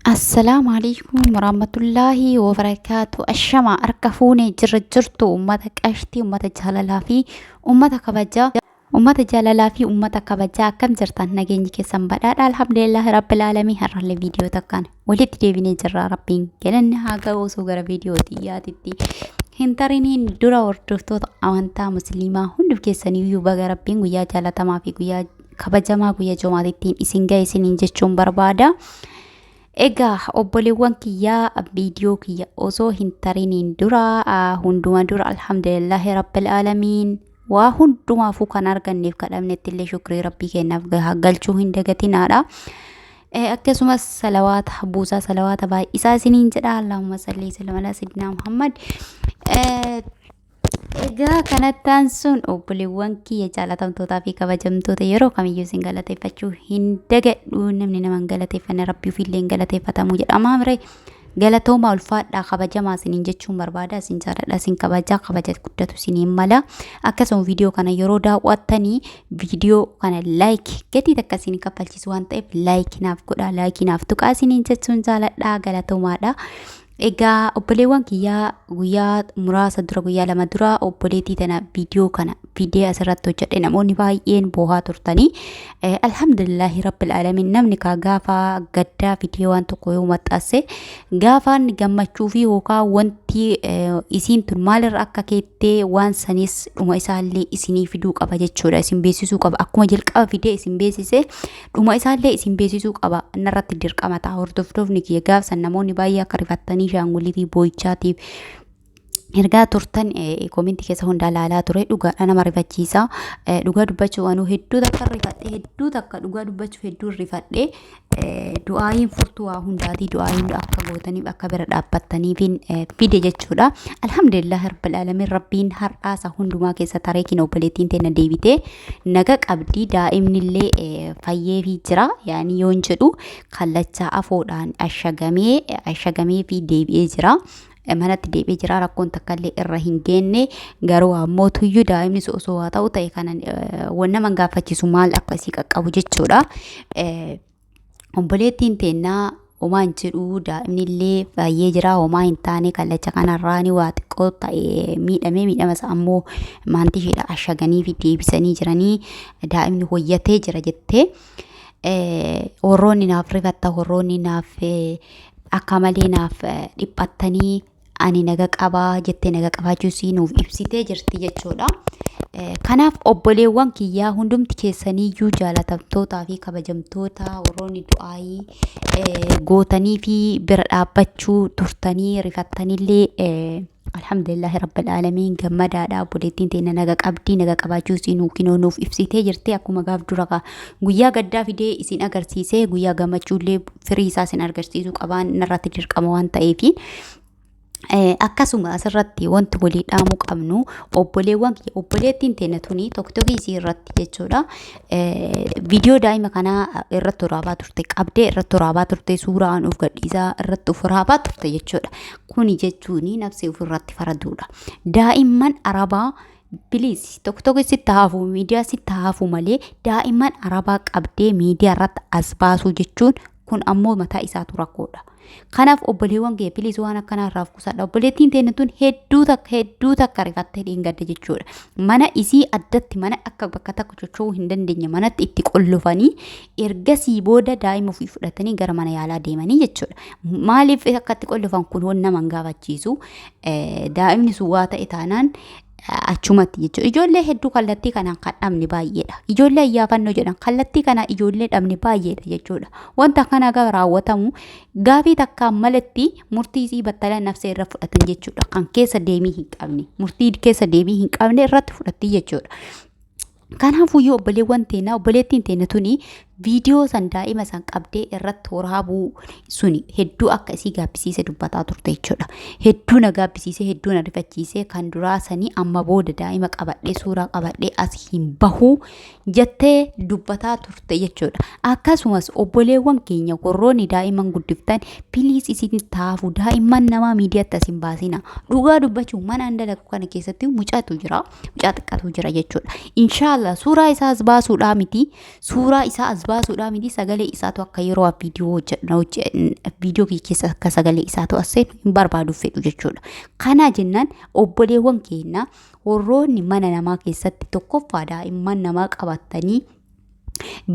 Assalaamu alaikum warahmatullaahi wabarakaatu. Ashama harka fuunee jirra jirtu ummata qashtii, ummata jaalalaa fi ummata kabajaa. Ummata jaalalaa fi ummata kabajaa akkam jirtan nageenyi keessan badhaadha alhamdulillaahi rabbil aalamiin har'allee viidiyoo takkaan walitti deebinee jirra rabbiin galanni haa ga'u osoo gara viidiyoo xiyyaatitti hin tariniin dura hordoftoota amantaa musliimaa hundi keessaniyyuu baga rabbiin guyyaa jaalatamaa fi guyyaa kabajamaa guyyaa jumaatittiin isin ga'e isiniin jechuun barbaada. Egaa obboleewwan kiyyaa viidiyoo kiyya osoo hin tariniin dura hunduma dura alhamdulillaahi rabbil aalamiin waa hundumaafuu kan arganneef kadhabnetti illee shukrii rabbii kennaaf galchuu hin dagatinaadha. Akkasumas salawaata buusaa salawaata baay'isaa isiniin jedha Allahumma salli sallam alaa sayyidinaa Muhammad. Egaa kanatti aansuun obboleewwan kiyya jaalatamtootaa fi kabajamtoota yeroo kamiyyuu isin galateeffachuu hin dagadhu. Namni nama hin galateeffanne rabbi ofiillee hin galateeffatamu jedhama mire. Galatoomaa ulfaadhaa kabajamaa isiniin jechuun barbaada. Isin jaaladha isin kabajaa kabaja guddatu isiniin mala. Akkasuma viidiyoo kana yeroo daawwattanii viidiyoo kana laayik gatii takka isin kaffalchiisu waan ta'eef laayik naaf godhaa laayikii naaf tuqaa isiniin jechuun jaaladhaa galatoomaadha. Egaa obboleewwan kiyyaa guyyaa muraasa dura guyyaa 2 dura obboleettii tana viidiyoo kana fidee asirratti hojjedhe namoonni baay'een boohaa turtanii. Alhamdulillaahi rabbil aalamiin namni kaa gaafa gaddaa fidee waan tokko yoo maxxanse gaafaan gammachuu fi yookaan wanti isiin tun maalirra akka keettee waan sanis dhuma isaallee isinii fiduu qaba jechuudha isin beeksisuu qaba akkuma jalqaba fidee isin beeksise Dhuma isaallee isin beeksisuu qaba. Narratti dirqama ta'a. Hordoftoonni kiyya gaaf san namoonni baay'ee akka rifattanii shaanguliitii boo'ichaatiif ergaa turtan koomentii keessa hundaa laalaa ture dhugaadha nama rifachiisa. Dhugaa dubbachuu anuu hedduu takka rifadhe hedduu takka dhugaa dubbachuu hedduu rifadhe du'aayiin furtuu waa hundaatii du'aayiin akka gootaniif akka bira dhaabbattaniifin fide jechuudha. Alhamdulillah rabbil alamin rabbiin har'aasa hundumaa keessa taree kin obboleettiin teenna deebitee naga qabdi daa'imnillee fayyeefii jira yaani yoon jedhu kallacha afoodhaan ashagamee ashagameefii deebi'ee jira. Manatti deebi'ee jira rakkoon takkallee irra hin geenne garuu ammoo tuyyuu daa'imni sun osoo haa ta'u ta'e kana waan nama gaafachiisu maal akka isii qaqqabu jechuudha. Obboleettiin teennaa homaa hin jedhu daa'imni illee baay'ee jira homaa hin taane kallacha kanarraa ni waa xiqqoo ta'e miidhamee miidhama isaa ammoo maantii isheedha ashaganii fi deebisanii jiranii daa'imni wayyatee jira jettee warroonni naaf rifatta warroonni naaf akka malee naaf dhiphattanii ani naga qabaa jettee naga qabaachuu isii nuuf ibsitee jirti jechuudha. Kanaaf obboleewwan kiyyaa hundumti keessaniyyuu jaalatamtootaa fi kabajamtoota warroonni du'aayii gootanii fi bira dhaabbachuu turtanii rifattanillee alhamdulillahi rabbil aalamiin gammadaadha obboleettiin teenya naga qabdii naga qabaachuu isii nuu kinoo nuuf ibsitee jirti akkuma gaaf dura guyyaa gaddaa fidee isin agarsiisee guyyaa gammachuullee firii isaa isin agarsiisuu qabaan narratti dirqama waan ta'eefi. Akkasuma asirratti wanti walii dhaamuu qabnu obboleewwan kiyya obboleettiin teenya tuni toktokii isii irratti jechuudha. Viidiyoo daa'ima kanaa irratti waraabaa turte qabdee irratti waraabaa turte suuraan of gadhiisaa irratti of waraabaa turte jechuudha. Kuni jechuun nafsee ofirratti faraduudha. Daa'imman arabaa Please tokko sitti hafu miidiyaa sitti hafu malee daa'imman arabaa qabdee miidiyaa irratti as baasuu jechuun kun ammoo mataa isaatu rakkoodha. Kanaaf obboleewwan kee please waan akkanaa irraa of qusadha. Obboleettiin teenya tun hedduu takka hedduu takka rifattee dheengadde jechuudha. Mana isii addatti mana akka bakka takka socho'uu hin dandeenye manatti itti qollofanii ergasii booda daa'ima ofii fudhatanii gara mana yaalaa deemanii jechuudha. Maaliif akka itti qollofan kun waan nama hin gaafachiisu. Daa'imni sun waa ta'e taanaan achumatti jechuudha. Ijoollee hedduu kallattii kanaan kan dhabne baay'eedha. Ijoollee ayyaafannoo jedhan kallattii kanaan ijoollee dhabne baay'eedha jechuudha. Wanta akkana gaafa raawwatamu gaafii takkaan malatti murtii isii battala nafsee irra fudhatan jechuudha. Kan keessa deemii hin qabne murtii keessa deemii hin qabne irratti fudhatti jechuudha. Kanaafuu yoo obboleewwan teennaa obboleettiin teenna tuni viidiyoo san daa'ima san qabdee irratti waraabuu suni hedduu akka isii gaabbisiise dubbataa turte jechuudha. Hedduu na gaabbisiise hedduu na rifachiise kan duraa sanii amma booda daa'ima qabadhee suuraa qabadhee as hin bahuu jettee dubbataa turte jechuudha. Akkasumas obboleewwan keenya warroonni daa'imman guddiftan piliis isin taafu daa'imman namaa miidiyaatti as hin baasina. Dhugaa dubbachuun mana an dalagu kana keessatti mucaatu jira. Mucaa xiqqaatu jira jechuudha. Inshaallah suuraa isaa as baasuudhaa miti. Suuraa isaa as baasuudhaa miti, sagalee isaatu akka yeroo viidiyoo hojjedhu viidiyoo kiyya keessa akka sagalee isaatu as seenu hin barbaadu fedhu jechuudha. Kana jennaan, obboleewwan keenya warroonni mana namaa keessatti tokkoffaa daa'imman namaa qabatanii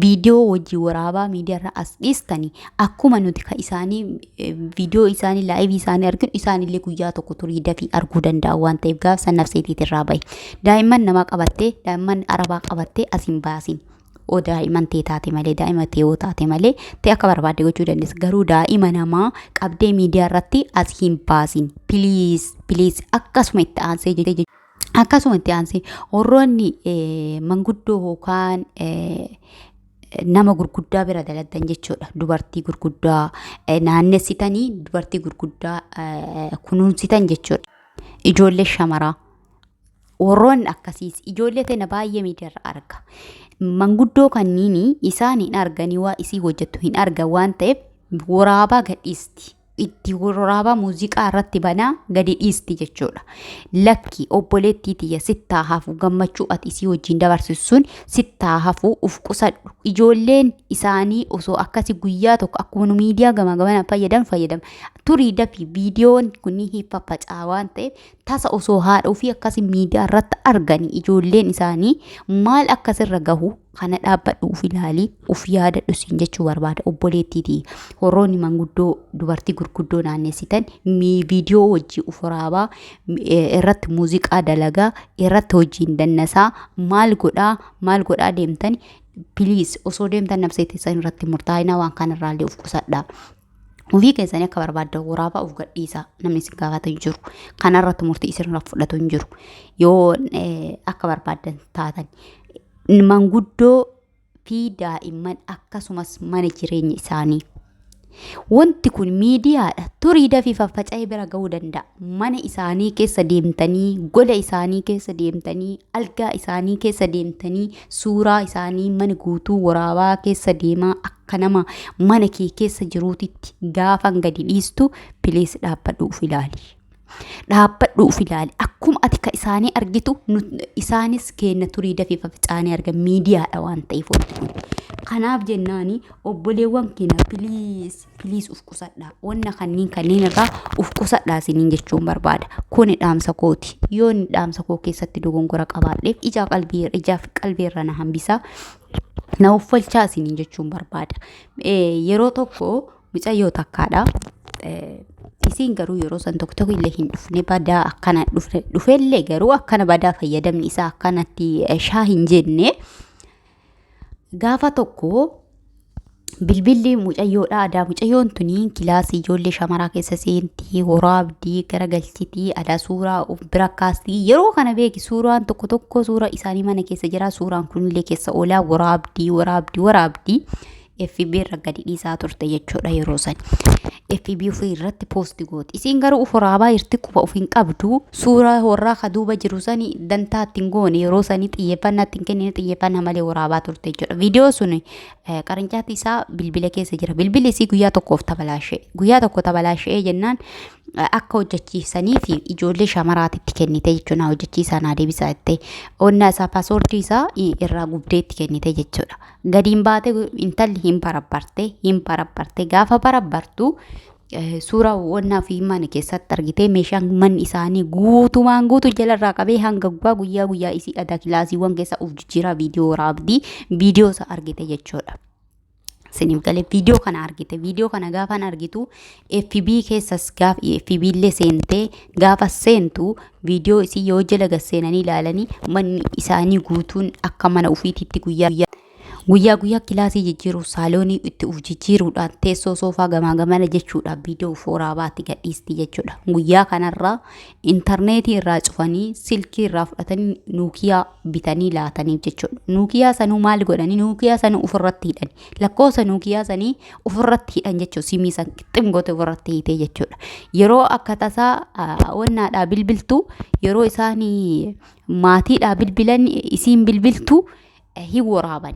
viidiyoo wajjin waraabaa miidiyaarra as dhiistanii, akkuma nuti ka isaanii viidiyoo isaanii, live isaanii arginu, isaanillee guyyaa tokko turii dafii arguu danda'an waan ta'eef, gaaf san nafseetiit irraa bahi. Daa'imman namaa qabattee, daa'imman arabaa qabattee as hin baasin. Oo daa'imman tee taate malee, daa'ima tee yoo taate malee, tee akka barbaadde gochuu dandeessa. Garuu daa'ima namaa qabdee miidiyaa irratti as hin baasin. Please, please. Akkasuma itti aansee jechuudha. Akkasuma itti aansee warroonni manguddoo yookaan nama gurguddaa bira daladdan jechuudha. Dubartii gurguddaa naannessitanii, dubartii gurguddaa kunuunsitan jechuudha. Ijoollee shamaraa. Warroonni akkasiis ijoollee tana baay'ee miidiyaarra arga. Manguddoo kanniini isaan hin arganii, waa isii hojjettu hin argan waan ta'eef waraabaa gadhiisti. Itti waraabaa muuziqaa irratti banaa gadi dhiisti jechuudha. Lakki obboleettii tiyya, sittaa hafu gammachuu ati isii wajjin dabarsitu sun, sittaa hafu, uf qusadhu. Ijoolleen isaanii osoo akkasi guyyaa tokko akkuma nu miidiyaa gamaa gamanaan fayyadamu fayyadamu. Turii dafii viidiyoon kun ni faffacaa waan ta'eef, tasa osoo haadha ofii akkasi miidiyaa irratti arganii ijoolleen isaanii maal akkasirra gahu kana dhaabbadhu, uf ilaali, uf yaadadhu siin jechuu barbaada, obboleettiiti. Warroonni manguddoo, dubartii gurguddoo naannessitan, viidiyoo wajjii uf waraabaa, irratti muuziqaa dalagaa, irratti hojiin dannasaa, maal godhaa maal godhaa deemtan, please, osoo deemtan nafsee teessan irratti murtaa'ina waan kanarraallee uf qusadhaa. Ofii keessanii akka barbaaddan waraabaa of gadhiisaa, namni isin gaafatu hin jiru. Kanarratti murtii isinirra fudhatu hin jiru. Yoo akka barbaaddan taatan, manguddoo fi daa'imman akkasumas mana jireenya isaanii. Wanti kun miidiyaadha. Turii dafii faffaca'ee bira ga'uu danda'a. Mana isaanii keessa deemtanii, gola isaanii keessa deemtanii, algaa isaanii keessa deemtanii, suuraa isaanii mana guutuu waraabaa keessa deemaa akka nama mana kee keessa jiruutitti gaafan gadi dhiistu, please, dhaabbadhu, uf ilaali. Dhaabbadhu, uf ilaali. Akkuma ati ka isaanii argitu, isaanis kenna turii dafii faffaca'anii argan, miidiyaadha waan ta'eef wanti kun. Kanaaf jennaani, obboleewwan keenya, please, please, uf qusadhaa. Wanna kanneen kanneen irraa uf qusadhaa isiniin jechuun barbaada. Kuni dhaamsa kooti. Yoo inni dhaamsa koo keessatti dogongora qabaadheef ijaa qalbii, ijaaf qalbii irra na hambisaa. Na uffalchaa isiniin jechuun barbaada. Yeroo tokko mucayyoo takkaadha. Isiin garuu yeroo san tokko tokko illee hin dhufne, badaa akkana dhufne, dhufellee garuu akkana badaa fayyadamni isaa akkanatti shaa hin jenne. Gaafa tokko bilbilli mucayyoodha adaa, mucayyoon tuni kilaasii ijoollee shamaraa keessa seentii, waraabdii, garagalchitii adaa, suuraa of bira kaastii. Yeroo kana beeki, suuraan tokko tokko suuraa isaanii mana keessa jira, suuraan kunillee keessa oolaa, waraabdii, waraabdii, waraabdii, FB irra gadi dhiisaa turte jechuudha yeroo san. FB ofii irratti post gooti. Isiin garuu uf waraabaa jirti, quba of hin qabdu. Suuraa warraa ka duuba jiru sani dantaa ittiin goone, yeroo sanii xiyyeeffannaa ittiin kennine, xiyyeeffannaa malee waraabaa turte jechuudha. Viidiyoo sun qarincaatti isaa bilbila keessa jira. Bilbilli isii guyyaa tokkoof tabalaashee. Guyyaa tokko tabalaashee jennaan akka hojjechiisanii fi ijoollee shamaraatitti kennite jechuudha. Na hojjechiisaa, naa deebisaa jettee. Onnaa isaa, password isaa irraa gubdee itti kennite jechuudha. Gadiin baate intalli hin barabbarte, hin barabbarte. Gaafa barabbartu suuraa wannaa fi mana keessatti argitee, meeshaan manni isaanii guutumaan guutuu jalarraa qabee hanga gubbaa, guyyaa guyyaa isii adaa kilaasiiwwan keessa uf jijjiiraa viidiyoo waraabdii, viidiyoo isaa argite jechuudha. Siniif galee? Viidiyoo kana argite. Viidiyoo kana gaafan argitu FB keessas, gaaf FB illee seentee, gaafa seentu viidiyoo isii yoo jala gad seenanii ilaalanii, manni isaanii guutuun akka mana ofiititti guyyaa guyyaa guyyaa kilaasii jijjiiruu, saaloonii itti uf jijjiiruudhaan, teessoo soofaa gamaa gamana jechuudhaan viidiyoo uf waraabaatti gadhiisti jechuudha. Guyyaa kanarraa intarneetii irraa cufanii, silkii irraa fudhatanii, Nokia bitanii laataniif jechuudha. Nokia sanuu maal godhanii? Nokia sanuu ofirratti hidhan. Lakkoofsa Nokia sanii ofirratti hidhan jechuudha. Simii san qixxim goote ofirratti hiitee jechuudha. Yeroo akka tasaa wannaadhaa bilbiltu, yeroo isaan maatiidhaa bilbilan, isiin bilbiltu hin waraaban.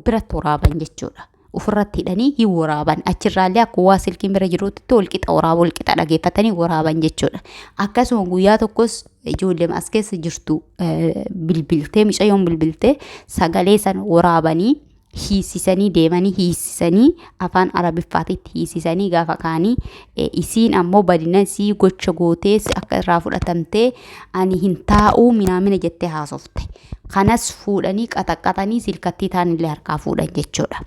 Biratti waraaban jechuudha. Ofirratti hidhanii hin waraaban. Achirraallee akkuma waa silkiin bira jirutti walqixa waraabu, walqixa dhageeffatanii waraaban jechuudha. Akkasuma guyyaa tokkos ijoollee as keessa jirtu bilbiltee, mucayyoon bilbiltee sagalee sana waraabanii. Hiisisanii deemanii hiisisanii afaan Arabiffaatitti hiisisanii gaafa kaanii isiin ammoo badinasii gocha gootee akka irraa fudhatamtee ani hin taa'uu minaamina jettee haasofte. Kanas fuudhanii qaxaqqaxanii silkattii taanillee harkaa fuudhan jechuudha.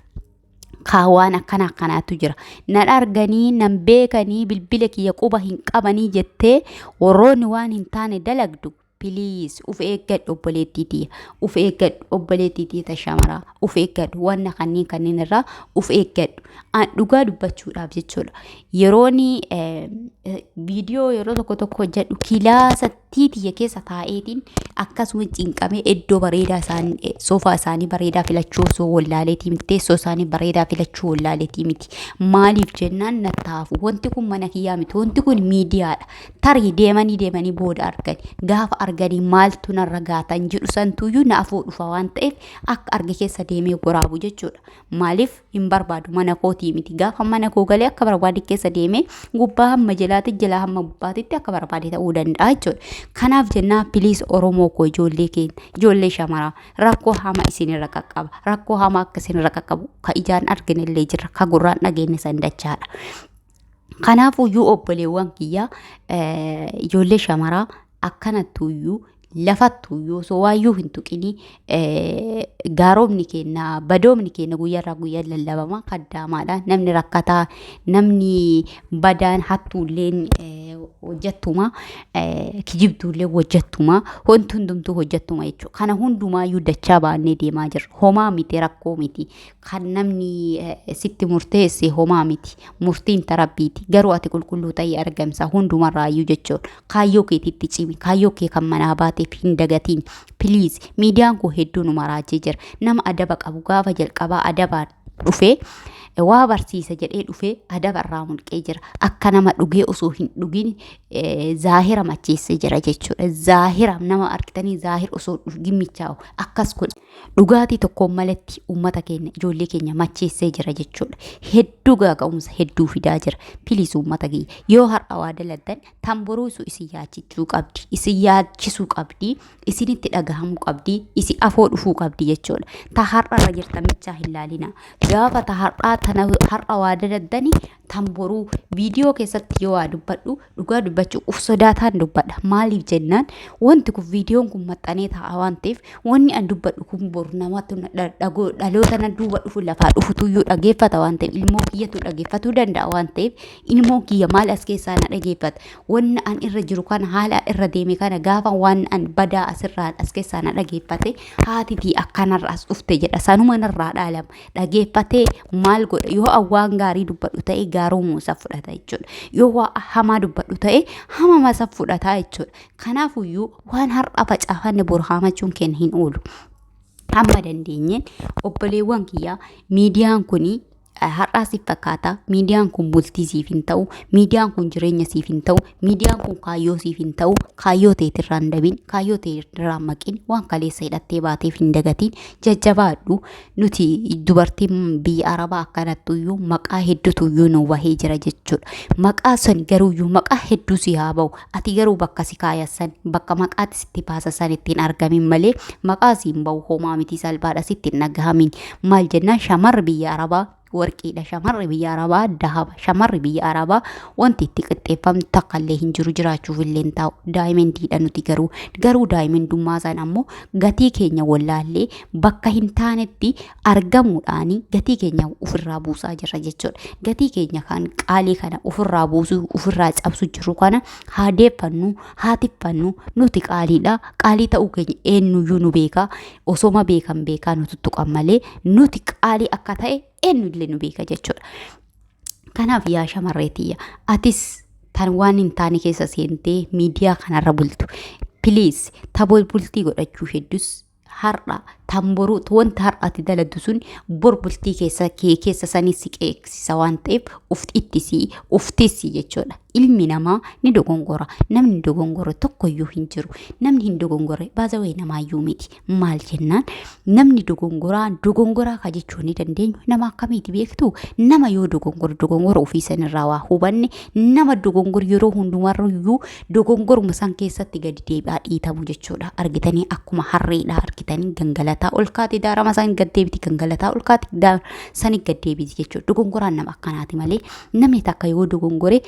Kaa waan akkana akkanaatu jira. Nan arganii nan beekanii bilbila kiyya quba hin qabanii jettee warroonni waan hin taane dalagdu, please uf eeggadhu obboleettii tiyya. Uf eeggadhu obboleettii tiyya ta shamaraa. Uf eeggadhu, wanna kanneen kanneen irraa uf eeggadhu. An dhugaa dubbachuudhaaf jechuudha. Yeroon viidiyoo yeroo tokko tokko hojjedhu kilaasattii tiyya keessa taa'eetiin akkasuma cinqamee iddoo bareedaa isaanii, soofaa isaanii bareedaa filachuu osoo wallaaleetii miti, teessoo isaanii bareedaa filachuu wallaaleetii miti. Maaliif jennaan nattaafu wanti kun mana kiyyaa miti, wanti kun miidiyaadha. Tarii deemanii deemanii booda argani. Gaafa arganii maaltu narra gaatan jedhu santuuyyuu na afoo dhufa waan ta'eef akka arge keessa deemee waraabu jechuudha. Maaliif hin barbaadu, mana kootii miti. Gaafa mana koo galee akka barbaade keessa deemee gubbaa hamma jalaatti, jalaa hamma gubbaatitti akka barbaade ta'uu danda'a jechuudha. Kanaaf jennaa, please Oromoo koo, ijoollee keenya, ijoollee shamaraa, rakkoo hama isinirra qaqqaba. Rakkoo hamaa akka isinirra qaqqabu ka ijaan argine illee jira, ka gurraan dhageenye san dachaadha. Kanaafuyyuu obboleewwan kiyyaa, ijoollee shamaraa, akkanattuyyuu lafattuyyuu osoo waayyuu hin tuqinii gaaromni keenya, badoomni keenya guyyaarraa guyyaa lallabama kaddaamaadha. Namni rakkataa, namni badaan hattuulleen hojjettuma, kijibduullee hojjettuma, wanti hundumtuu hojjettuma jechuudha. Kana hundumaayyuu dachaa baannee deemaa jirra. Homaa miti, rakkoo miti. Kan namni sitti murteesse homaa miti. Murtiin tarabbiiti. Garuu ati qulqulluu ta'ii argamsa hundumarraayyuu jechuudha. Kaayyoo keetitti cimi. Kaayyoo kee kan manaa baateef hin dagatiin. Please, miidiyaan kun hedduu nu maraachee jira. Nama adaba qabu gaafa jalqabaa adabaan dhufee waa barsiisa jedhee dhufee adaba irraa mulqee jira. Akka nama dhugee osoo hin dhugin zaahira macheessee jira jechuudha. Zaahira nama argitanii zaahir osoo dhugin michaa'u akkas godhe. Dhugaatii tokkoon malatti uummata keenya, ijoollee keenya macheessee jira jechuudha. Hedduu gaaga'umsa hedduu fidaa jira. Please uummata kiyya, yoo har'a waa daladdan tan boruusu isin yaachisuu qabdi. Isin yaachisuu qabdi. Isinitti dhagahamuu qabdi. Isin afoo dhufuu qabdi jechuudha. Ta har'arra jirtan bichaa hin laalina. Gaafa ta har'aa tana har'a waa daladdani tan boruu viidiyoo keessatti yoo waa dubbadhu, dhugaa dubbachuu uf sodaataan dubbadha. Maaliif jennaan wanti kun viidiyoon kun maxxanee taa'a waan ta'eef, wanni an dubbadhu kun boru namatu dhaloota na duuba dhufu, lafaa dhufutuyyuu dhageeffata waan ta'eef, ilmoo kiyyatu dhageeffatuu danda'a waan ta'eef, ilmoon kiyya maal as keessaa na dhageeffata? Wanni an irra jiru kana, haala irra deeme kana, gaafa waan an badaa asirraa as keessaa na dhageeffate, haatitii akkanarra as dhufte jedha, sanuma narraa dhaalama. Dhageeffatee maal godha? Yoo an waan gaarii dubbadhu ta'e gaarummaa isa fudhata jechuudha. Yoo waa hamaa dubbadhu ta'e hamama isa fudhata jechuudha. Kanaafuyyuu waan har'a facaafanne boru haamachuun keenya hin oolu. Hamma dandeenyeen obboleewwan kiyyaa, miidiyaan kuni har'aa siif fakkaata. Miidiyaan kun bultii siif hin ta'u. Miidiyaan kun jireenya siif hin ta'u. Miidiyaan kun kaayyoo siif hin ta'u. Kaayyoo teetirraa hin dabin. Kaayyoo teetirraa hin maqin. Waan kaleessa hidhattee baateef hin dagatin. Jajjabaadhu. Nuti dubartiin biyya Arabaa akkanattuyyuu maqaa hedduutuyyuu nu bahee jira jechuudha. Maqaa san garuuyyuu maqaa hedduu si haa bahu. Ati garuu bakka si kaayan, bakka maqaatti sitti baasa san ittiin argamin malee maqaa siin bahu homaa miti, salphaadha, sitti hin dhagahamin. Maal jennaan shamarri biyya Arabaa warqiidha. Shamarri biyya Arabaa dahaba. Shamarri biyya Arabaa wanti itti qixxeeffamtu takka illee hin jiru, jiraachuuf illee hin taa'u. Daayimendiidha nuti garuu. Garuu daayimendummaa sana ammoo gatii keenya wallaallee bakka hin taanetti argamuudhaan gatii keenya ofirraa buusaa jirra jechuudha. Gatii keenya kan qaalii kana ofirraa buusuu, ofirraa cabsu jiru kana haa deeffannu, haa tiffannu. Nuti qaaliidha. Qaalii ta'uu keenya eenyuyyuu nu beeka. Osoma beekan beekaa nu tuttuqan malee nuti qaalii akka ta'e eenyullee nu beeka jechuudha. Kanaaf yaa shamarree tiyya, atis tan waan hin taane keessa seentee miidiyaa kanarra bultu, please, taboo bultii godhachuu heddus har'a tan boruu wanta har'a ati daladdu sun bor bultii keessa kee keessa sanii si qeeqsisa waan ta'eef uf ittisii, uf tissi jechuudha. Ilmi namaa ni dogongora. Namni dogongore tokkoyyuu hin jiru. Namni hin dogongore baazawee namaayyuu miti. Maal jennaan namni dogongoraa dogongoraa ka jechuu ni dandeenyu nama akkamiiti beektu? Nama yoo dogongore dogongora ofii sanirraa waa hubanne, nama dogongor yeroo hundumarrayyuu dogongoruma san keessatti gadi deebi'aa dhiitamu jechuudha. Argitanii akkuma harreedha argitanii gangalata. galataa ol kaate daarama san gad deebiti, kan galataa ol kaate daarama sani gad deebiti jechuudha. Dogongoraan nama akkanaati malee namni takka yoo dogongore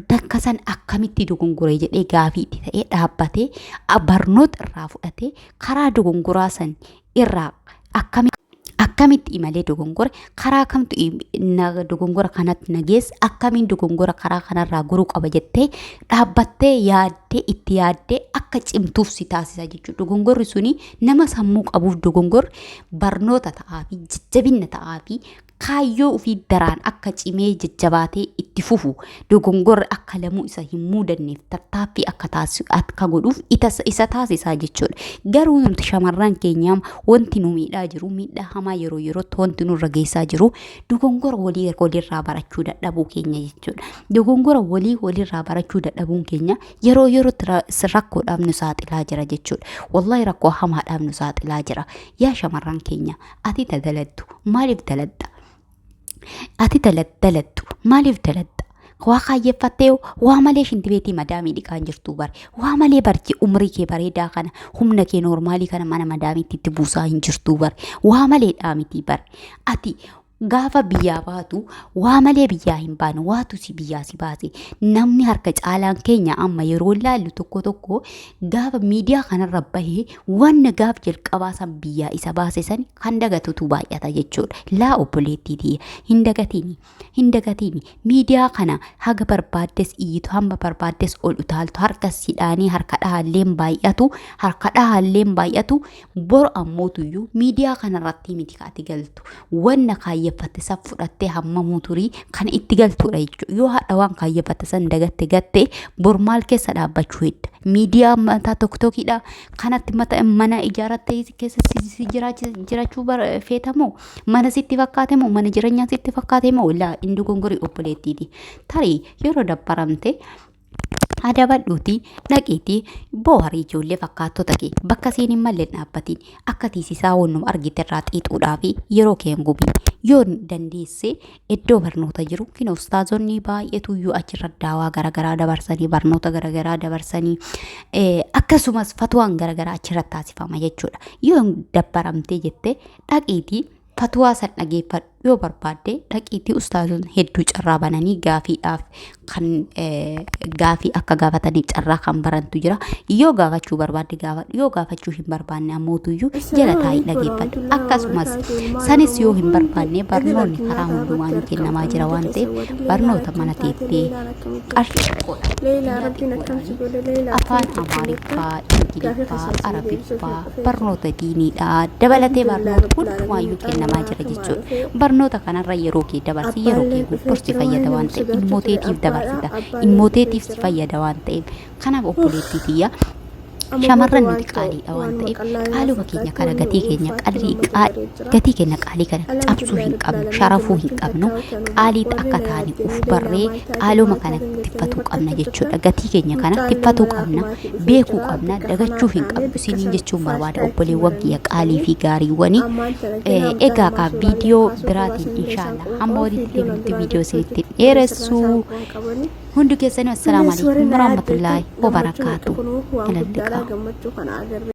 takka san akkamitti dogongore jedhee gaafii itti ta'ee dhaabbatee barnoota irraa fudhatee karaa dogongoraa san irraa akkami akkamitti imalee dogongore, karaa kamtu dogongora kanatti na geessa, akkamiin dogongora karaa kanarraa goruu qaba jettee dhaabbattee yaaddee itti yaaddee akka cimtuuf si taasisa jechuudha. Dogongorri suni nama sammuu qabuuf dogongorri barnoota ta'aa fi jajjabina ta'aa fi kaayyoo ofii daraan akka cimee jajjabaatee itti fufu, dogongorri akka lamuu isa hin muudanneef tattaaffii akka taasisu akka godhuuf isa taasisaa jechuudha. Garuu nuti shamarran keenyaa wanti nu miidhaa jiru, miidhaa hamaa yeroo yerootti wanti nurra geessaa jiru, dogongora walii walirraa barachuu dadhabuu keenya jechuudha. Dogongora walii walirraa barachuu dadhabuun keenya yeroo yerootti rakkoodhaaf nu saaxilaa jira jechuudha. Wallahi rakkoo hamaadhaaf nu saaxilaa jira. Yaa shamarran keenya, ati daladdu maaliif daladda? Ati daladdu maaliif daladda? Waa kaayyeeffattee waa malee shintibeetii madaamii dhiqaan jirtuu bare. Waa malee barchi umrii kee bareedaa kana, humna kee noormaalii kana mana madaamiitti itti buusaa hin jirtuu bare. Waa malee dhaamitii bare. Ati gaafa biyyaa baatu waa malee biyyaa hin baane, waatu si biyyaa si baase. Namni harka caalaan keenya amma yeroo laallu tokko tokko gaafa miidiyaa kanarra bahee wanna gaaf jalqabaa san biyyaa isa baase san kan dagatutu baay'ata jechuudha. Laa obboleettii tiyya, hin dagatini, hin dagatini. Miidiyaa kana haga barbaaddes iyyitu, hamma barbaaddes ol utaaltu, harka sidhaanii harka dhahaalleen baay'atu, harka dhahaalleen baay'atu. Bor ammootuyyuu miidiyaa kanarratti miti ka ati galtu. Wanna kaayyeffatte san fudhattee hammamuu turii kan itti galtuudha jechuudha. Yoo hadha waan kaayyeffatte san dagatte gatte, bor maal keessa dhaabbachuu hedda? Miidiyaa mataa tokkokiidha. Kanatti mata mana ijaarrattee keessa si jiraachuu feetamoo? Mana sitti fakkaate moo? Mana jireenyaa sitti fakkaate moo? Laa, hin dogongorii obboleettiiti. Tarii yeroo dabbaramte adabadhuuti dhaqiitii booharii ijoollee fakkaattota kee bakka isiin hin malle hin dhaabbatiin, akka tiisisaa wannuma argite irraa xiixuudhaa fi yeroo kee hin gubiin. Yoo dandeesse iddoo barnoota jiru kina ustaazonni baay'eetu iyyuu achirra daawaa garaagaraa dabarsanii, barnoota garaagaraa dabarsanii, akkasumas fatwaan garaagaraa achirra taasifama jechuudha. Yoo dabbaramtee jette dhaqiitii fatwaa san dhageeffadhu. Yoo barbaadde dhaqiitii ustaazonni hedduu carraa bananii gaafiidhaaf kan gaafii akka gaafataniif carraa kan barantu jira. Yoo gaafachuu barbaadde gaafadhu, yoo gaafachuu hin barbaanne ammootuyyuu jala taa'ii dhageeffadhu. Akkasumas sanis yoo hin barbaanne, barnoonni karaa hundumaanuu kennamaa jira waan ta'eef, barnoota mana teettee qarshii xiqqoodha. Leelaa, rabbiin akkam si godhe Leelaa? Afaan Amaariffaa, Ingiliffaa, Arabiffaa, barnoota diiniidhaa dabalatee barnoota hundumaayyuu kennamaa jira jechuudha. Barnoota kanarra yeroo kee dabarsi, yeroo kee gubbor si fayyada waan ta'eef, ilmooteetiif dabarsita, ilmooteetiif si fayyada waan ta'eef. Kanaaf obboleettii tiyya, shamarran nuti qaaliidha waan ta'eef, qaaluma keenya kana, gatii keenya qalii, gatii keenya qaalii kana cabsuu hin qabnu, sharafuu hin qabnu. Qaalii akka taane uf barree qaaluma kana tiffatuu qabna jechuudha. Gatii keenya kana tiffatuu qabna, beekuu qabna, dagachuu hin qabnu isiniin jechuun barbaada, obboleewwan kiyya qaalii fi gaariiwwanii. Egaa kaa viidiyoo biraatiin inshaallah hamma walitti deebinutti viidiyoo isinitti dheeressu. Hundi keessanuu assalaamu alaikum warahmatullaahi wabarakaatu. Ilalliqaa. Gammachuu kana agarre.